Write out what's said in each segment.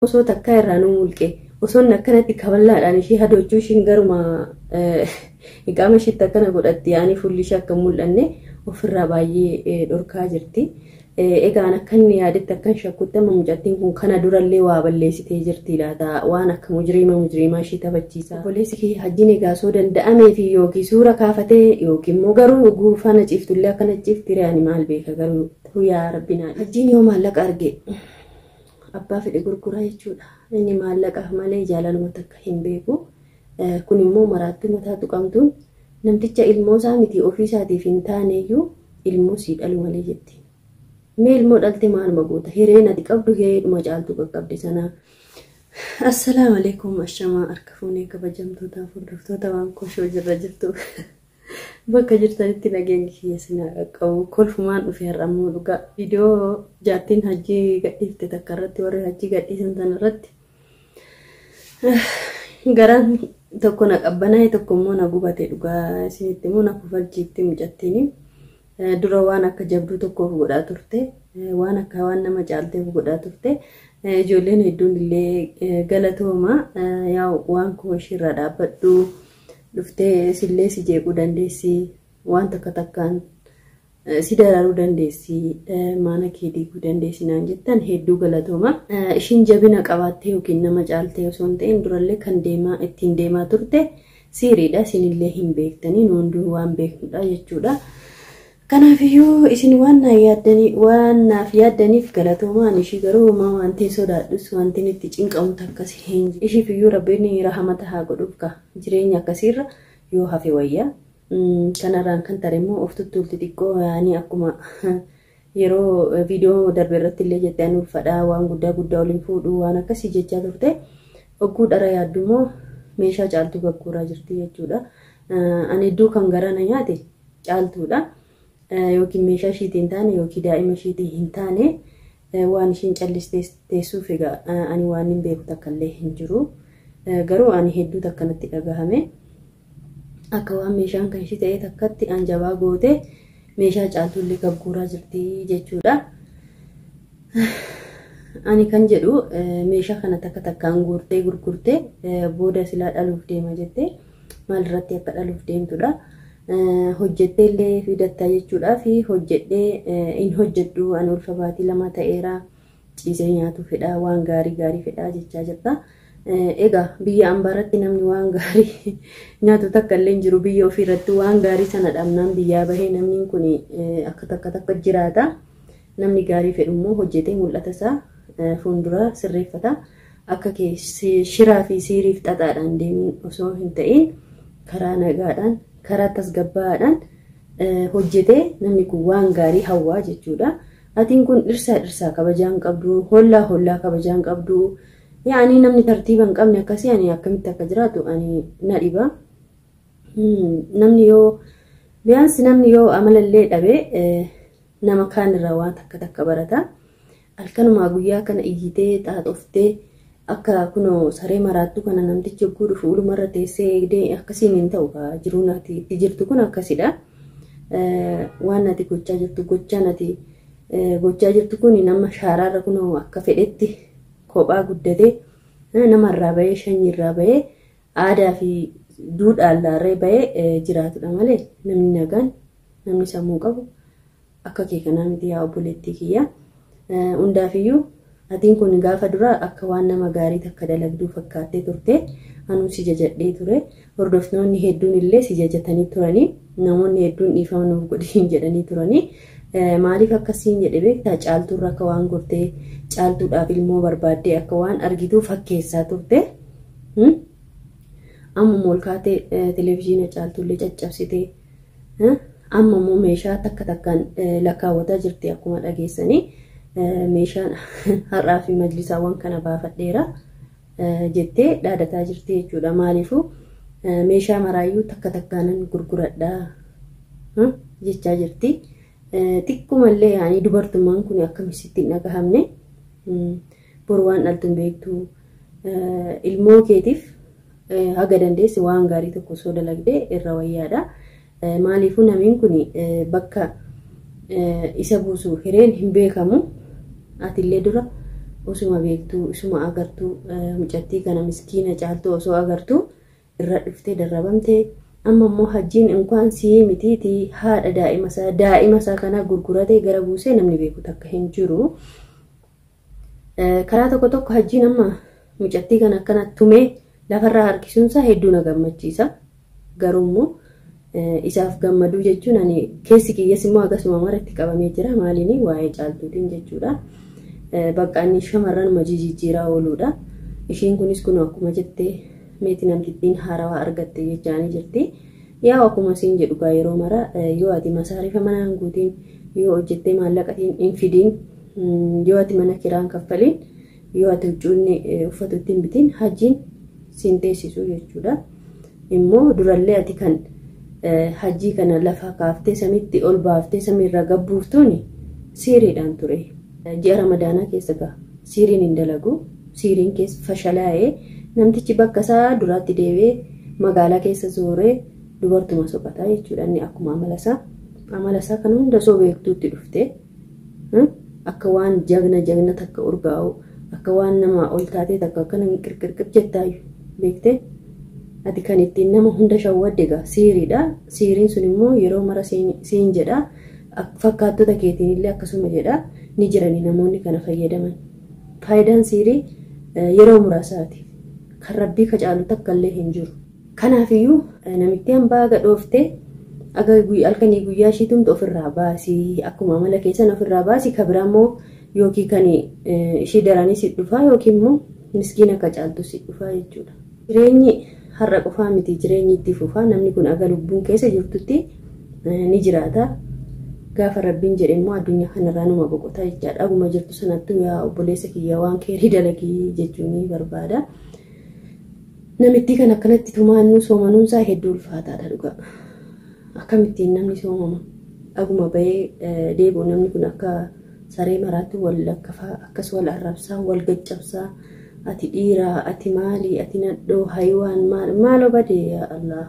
Osoo takkaa irraa nu mulqe osoo inni akkanatti kaballaadhaan ishee hadochuu ishiin garuma qaama ishiitti akkana godhatti yaa'anii fuulli ishee akka mul'anne ofirraa baay'ee dhorkaa jirti. Egaan akka inni yaadetti akkan shakkutti amma mucattiin kun kana durallee waa balleessitee jirti laata waan akka mujriima mujriimaa ishee taphachiisa. Obboleessi kiyya hajjiin egaa osoo danda'amee fi yookiin suura kaafatee yookiin immoo garuu guufana ciiftullee akkana ciifti ani maal beeka garuu yaa rabbi naa. Hajjiin yoo maallaqa arge abbaa fedhe gurguraa jechuudha. Inni maallaqaaf malee jaalaluma takka hin beeku. Kun immoo maraattuu mataa tuqamtuun namticha ilmoo isaa miti ofii isaatiif hin taaneyyuu ilmoo sii dhalu malee jetti. Mee ilmoo dhalte maaluma goota? Hireen ati qabdu hireedhuma caaltuu qaqqabde sanaa. Assalaamu alaikum ashamaa harka fuunee kabajamtoota hordoftoota waan koshoo jirra jirtu. Bakka jirtanitti nageenyi kiyya sinaa qaqqabu. Kolfumaan dhufe har'ammoo dhugaa. Viidiyoo jaartiin hajjii gadhiifte takka irratti warri hajjii gadhiisan sana irratti garaan tokko na qabbanaa'e tokko immoo na gubate dhugaa isinitti immoo na kofalchiifti mucattiin. Dura waan akka jabduu tokkoof godhaa turte waan akka waan nama caalteef godhaa turte ijoolleen hedduun illee galatooma yaa waan koo ishiirraa dhaabbadhu dhuftee sillee si jeequu dandeessi waan takka takkaan si daraaruu dandeessi mana kee diiguu dandeessi naan jettan hedduu galatooma. Ishiin jabina qabaattee yookiin nama caaltee osoo hin ta'in durallee kan deemaa ittiin deemaa turte siiriidha isinillee hin beektanii nu hunduu waan beeknudha jechuudha. Kanaafiyyuu isin waan naaf yaaddaniif galatoomaan ishii garuu homaa wanti sodaadhus wanti itti cinqamu takkas hin jiru. Ishiifiyyuu rabbiin rahamata haa godhuuf ka jireenya akkasiirra yoo hafe wayyaa. Kanarraan kan tare immoo of tuttuulti xiqqoo yaanii akkuma yeroo viidiyoo darbe irratti illee jettee ani ulfadhaa waan guddaa guddaa waliin fuudhu waan akkasii jechaa turte. Ogguu dhara yaaddu immoo meeshaa caaltuu gagguuraa jirti jechuudha. Ani hedduu kan garaa na nyaate caaltuudha. Yookiin meeshaa ishiitiin hin taane yookiin daa'ima ishiitiin hin taane waan ishiin callistee teessuuf egaa ani waan hin beeku takka illee hin jiru. Garuu ani hedduu takka natti dhagahame. Akka waan meeshaan kan ishii ta'e takkatti an jabaa goote meeshaa caaltuullee gagguuraa jirti jechuudha. Ani kan jedhu meeshaa kana takka takkaan guurtee gurgurtee booda silaa dhaluuf deema jettee maalirratti akka dhaluuf deemtudha. Hojjettee illee fidattaa jechuudhaa fi hojjedhee hin hojjedhu ani ulfa baatii 2 ta'eera ciisee nyaatu fedhaa waan gaarii gaarii fedhaa jechaa jirta. Egaa biyya ambaarratti namni waan gaarii nyaatu takka illee hin jiru biyya ofiirratti waan gaarii sana dhabnaan biyyaa bahee namni kun akka takka takka jiraata. Namni gaarii fedhu immoo hojjetee mul'ata isaa fuuldura sirreeffata. Akka shiraa fi siiriif xaxaadhaan deemuun osoo hin ta'in karaa nagaadhaan karaa tasgabbaa'aadhaan hojjetee namni kun waan gaarii hawwaa jechuudha. Atiin kun dhirsaa dhirsaa kabajaa hin qabdu, hollaa hollaa kabajaa hin qabdu. Yaani namni tartiiba hin qabne akkasii ani akkamitti akka jiraatu ani na dhiba. Namni yoo biyaansi namni yoo amalallee dhabee nama kaanirraa waan takka takka barata. Halkanumaa guyyaa kana iyyitee xaaxoftee akka kunoo saree maraattuu kana namtichi yogguu dhufu ulumarra teessee eegdee akkasiin hin ta'u jiruun ati itti jirtu kun akkasidha. Waan ati gochaa jirtu gochaan ati gochaa jirtu kun nama shaaraarra kunoo akka fedhetti kophaa guddatee namarraa bahee shanyiirraa bahee aadaa fi duudhaan laarree bahee jiraatudha malee namni nagaan namni sammuu qabu akka kee kanaa miti yaa obboleettii kiyya. Hundaafiyyuu atiin kun gaafa dura akka waan nama gaarii takka dalagduu fakkaattee turte anuu si jajadhee ture. Hordoftoonni hedduun illee si jajatanii turanii namoonni hedduun dhiifama nuuf godhin jedhanii turanii. Maaliif akkasiin jedhe beektaa caaltuurra akka waan gortee caaltuudhaaf ilmoo barbaaddee akka waan argituu fakkeessaa turte. Amma ol kaatee televezyiina caaltuullee caccabsitee amma immoo meeshaa takka takkaan lakkaawwataa jirti akkuma dhageessanii. Meeshaan har'aa fi majlisaawwan kana baafadheera jettee dhaadataa jirti jechuudha. Maaliifuu meeshaa maraayyuu takka takkaanan gurguradhaa jechaa jirti. Xiqqoomallee yaani dubartummaan kun akkamitti hin dhagahamne boru waan dhaltu hin beektu ilmoo keetiif haga dandeesse waan gaarii tokko osoo dalagdee irra wayyaadha. Maaliifuu namni kun bakka isa buusu hireen hin beekamu. Atillee dura Osuma beektuu, isuma agartuu, mucattii kana miskiina Caaltuu osoo agartuu irra dhuftee darrabamtee. Amma immoo Hajjiin inkwaan sii mitiitii haadha daa'ima isaa kana gurguratee gara buusee namni beeku takka hin jiru. Karaa tokko tokko Hajjiin amma mucattii kana akkana tumee lafarraa harkisuunsaa hedduu na gammachiisa. Garuu immoo isaaf gammaduu jechuun ani keessi kiyyas immoo akkasuma maratti qabamee jira, maaliin waa'ee Caaltuutiin jechuudha. Bakka inni shamarran jijjiiraa ooluudha. Ishiin kunis kun akkuma jettee meetii namtittiin haarawaa argatte jechaanii jirti. Yaa, akkuma isiin jedhu gaa, yeroo mara yoo ati masaarifa manaan guutiin, yoo hojjettee maallaqatiin hin fidiin, yoo ati mana kiraan kaffaliin, yoo ati huccuunni uffatutti hin bitiin, Hajjiin siin teessisu jechuudha. Immoo durallee ati kan Hajjii kana lafa kaaftee samitti ol baaftee samiirra gabbuuftuuni siiriidhaan ture. Ji'a Ramadaanaa keessa gaha. Siiriin hin dalagu. Siiriin keessa fashalaa'ee namtichi bakka isaa duraatti deebi'ee magaalaa keessa zooree dubartuma soqataa jechuudha. Inni akkuma amala isaa amala isaa kan hunda osoo beektuutti dhufte, akka waan jagna jagna takka urgaa'u, akka waan nama ol taatee takka akkana qirqirqir jettaayu beektee, ati kan ittiin nama hunda shawwadde egaa siiriidha. Siiriin sun immoo yeroo mara siin jedha, fakkaattota keetiin illee akkasuma jedha, ni jirani namoonni kana fayyadaman. Faayidaan siirii yeroo muraasaati. Kan Rabbii ka caalu takka illee hin jiru. Kanaafiyyuu namitti hambaa gadhooftee aga halkanii guyyaa ishii tumtu ofirraa baasii, akkuma amala keessan ofirraa baasii. Ka biraa immoo yookiin kan ishii daranii si dhufaa yookiin immoo miskiina akka caaltu si dhufaa jechuudha. Jireenyi har'a qofaa miti, jireenyi itti fufaa. Namni kun aga lubbuun keessa jirtutti ni jiraata. Gaafa Rabbiin jedhe immoo addunyaa kanarraa numa boqotaa jechaadha. Aguma jirtu sanattuu, yaa obboleessa kiyya, waan keerii dalagii jechuun ni barbaada. Namittii kan akkanatti tumaannuu soomanuunsaa hedduu ulfaataadha dhugaa. Akkamittiin namni soomama? Aguma bahee deebi'u namni kun akka saree maraatti wal lakkafaa, akkas wal arrabsaa, wal gaccabsaa. Ati dhiiraa, ati maali, ati nadhoo, hayiwaan maal maaloo badee, yaa Allah.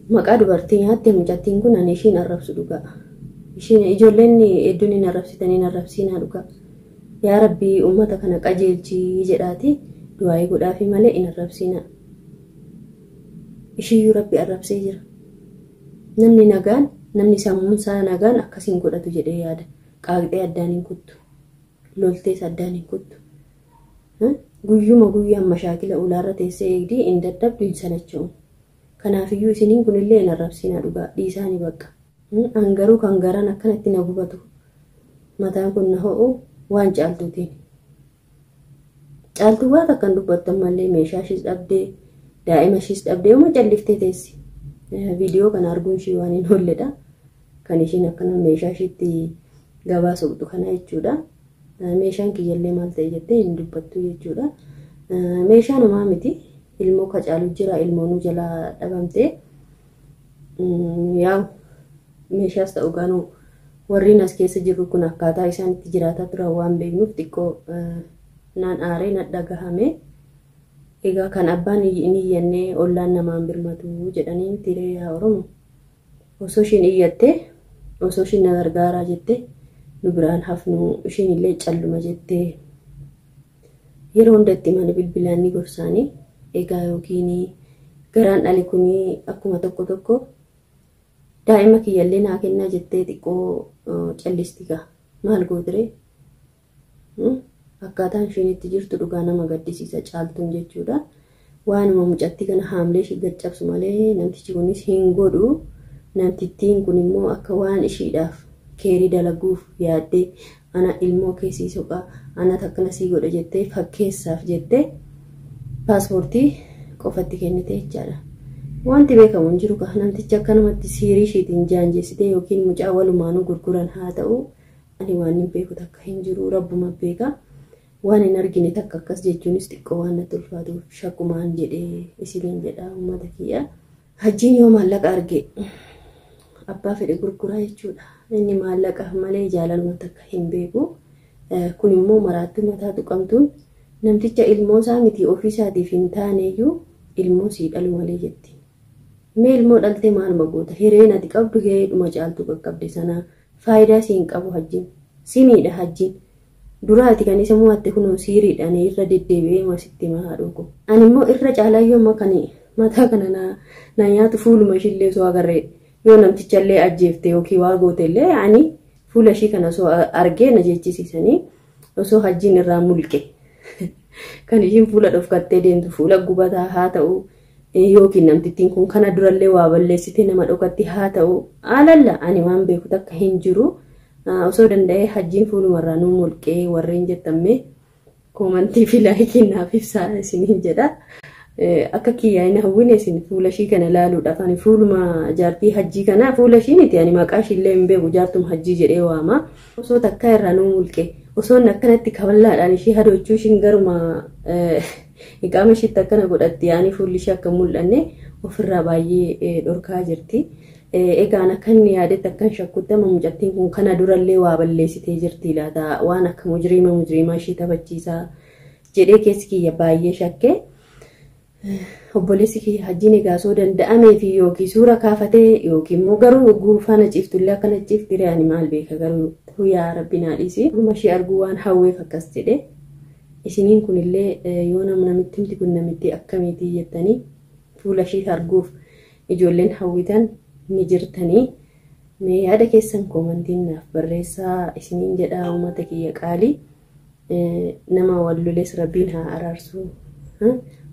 Maqaa dubartii nyaatte mucattiin kun, ani ishiin arrabsu dhugaa. Ishiin ijoolleen hedduun hin arrabsitanii, hin arrabsiinaa dhugaa. Yaa Rabbii, uummata kana qajeelchii jedhaati du'aa'ii godhaafi malee hin arrabsiinaa. Ishiyyuu Rabbi arrabsee jira. Namni nagaan, namni sammuunsaa nagaan akkasiin godhatu jedhee yaada. Qaaqxee addaan hin kuttu. Loltees addaan hin kuttu. Guyyuma guyyaan mashaakila ulaarra teessee eegdii, hin dadhabdu, hin salacha'u. Kanaafiyyuu isiniin kunillee hin arrabsiinaa dhugaa, dhiisaanii bakka. An garuu kan garaan akkanatti na gubatu, mataan kun na ho'u waan Caaltuutiin. Caaltuu waan akkan dubbattan malee meeshaa ishiis dhabdee, daa'ima ishiis dhabdee uma calliftee teessi. Viidiyoo kana arguun ishii waan hin oolledha. Kan ishiin akkana meeshaa ishiitti gabaa soqxu kana jechuudha. Meeshaan kiyyallee maal ta'e jettee hin dubbattu jechuudha. Meeshaan homaa miti. Ilmoo kacaalu jira, ilmoonuu jalaa dhabamtee. Yaa, meeshaas ta'u ganuu warreen as keessa jirru kun akkaataa isaan itti jiraataa turan waan beeknuuf xiqqoo naan aaree na dhagahame. Egaa kan abbaan hin iyyannee ollaan namaan birmatu jedhanii tiree, yaa Oromoo. Osoo ishiin iyyattee, osoo ishiin na gargaaraa jettee, nu biraan hafnu, ishiin illee calluma jettee, yeroo hundatti mana bilbilaan ni gorsaanii. Egaa yookiin garaan dhale kun akkuma tokko tokko daa'ima kiyyallee naa kennaa jettee xiqqoo callisti gaa, maal gootiree? Akkaataan isheen itti jirtu dhugaa nama gaddisiisa Caaltuun jechuudha. Waanuma mucattii kana haamlee ishee gad cabsu malee namtichi kunis hin godhu. Namtittiin kun immoo akka waan ishiidhaaf keerii dalaguuf yaaddee, ana ilmoo keessii soqaa, ana takkana sii godha jettee, fakkeessaaf jettee paaspoortii qofatti kennite jechaadha. Wanti beekamu hin jiru, namtichi akkanumatti siirii ishiitiin jaanjessitee yookiin mucaa walumaanuu gurguran haa ta'u, ani waan hin beeku takka hin jiru, Rabbuma beeka. Waan hin argine takka akkas jechuunis xiqqoo waan natti ulfaatuuf shakkumaan jedhee isiniin jedha, uummata kiyya. Hajjiin yoo maallaqa arge abbaa fedhe gurguraa jechuudha. Inni maallaqa malee jaalaluma takka hin beeku. Kun immoo maraattuu mataa tuqamtuun namticha ilmoo isaa miti, ofiisaatiif hin taaneyyuu ilmoo sii dhalu malee jetti. Mee ilmoo dhaltee maaluma goota? Hireen ati qabdu hireedhuma Caaltuu qaqqabde sanaa faayidaa siin qabu Hajjiin. Si miidha Hajjiin. Duraati kan isa mo'atte kunoo siiriidhaan irra deddeebi'ee masitti haadhoo ko. Ani immoo irra caalaayyuu amma kan mataa kana na nyaatu fuuluma ishiillee osoo agarree yoo namtichallee ajjeefte yookiin waa gootellee ani fuula ishii kana osoo argee na jechisiisanii osoo hajjiin irraa mulqe. Kan ishiin fuula dhofkattee deemtu fuula gubataa haa ta'u yookiin namtittiin kun kana durallee waa balleessitee nama dhokatti haa ta'u alalla ani waan beeku takka hin jiru. Osoo danda'ee hajjiin fuulumarraa nu mulqee warreen jettamme koomantii fi laayikii naaf ibsaa isiniin jedha. Akka kiyyaa hin hawwine isin fuula ishii kana ilaaluudhaaf ani fuuluma jaartii hajjii kana fuula ishii miti ani maqaa ishiillee hin beeku jaartuma hajjii jedhee waama. Osoo takka irraa nu mulqe osoo inni akkanatti kaballaadhaan ishii hadochuu ishiin garuma qaama ishiitti akkana godhatti yaani fuulli ishii akka mul'anne ofirraa baay'ee dhorkaa jirti. Egaan akka inni yaadetti akkan shakkutti amma mucattiin kun kana durallee waa balleessitee jirti laata waan akka mujriima ishii taphachiisaa jedhee keessi kiyya baay'ee shakke. Obboleessi kiyya hajjiin egaa osoo danda'amee fi yookiin suura kaafatee yookiin immoo garuu guufaana ciiftullee akkana ciifti ani maal beeka garuu yaa rabbi naa dhiisi. Fuuluma ishee arguu waan hawweef akkas jedhe. Isiniin kunillee yoo namitti himti kun namitti akkamiitii jettanii fuula ishee arguuf ijoolleen hawwitan ni jirtanii. Mee yaada keessan koomantiin naaf barreessaa isiniin jedha uummata kiyya qaalii. Nama wal loles rabbiin haa araarsu.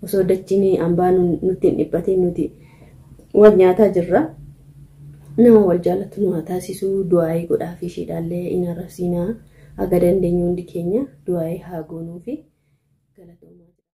Osoo dachiin hambaa nutti hin dhiphatin nuti wal nyaataa jirra. Nama wal jaalatu nu haa taasisu du'aayii godhaaf isheedhaallee hin arrabsinaa. Aga dandeenyu hundi keenya du'aayii haa goonuufi galatooma.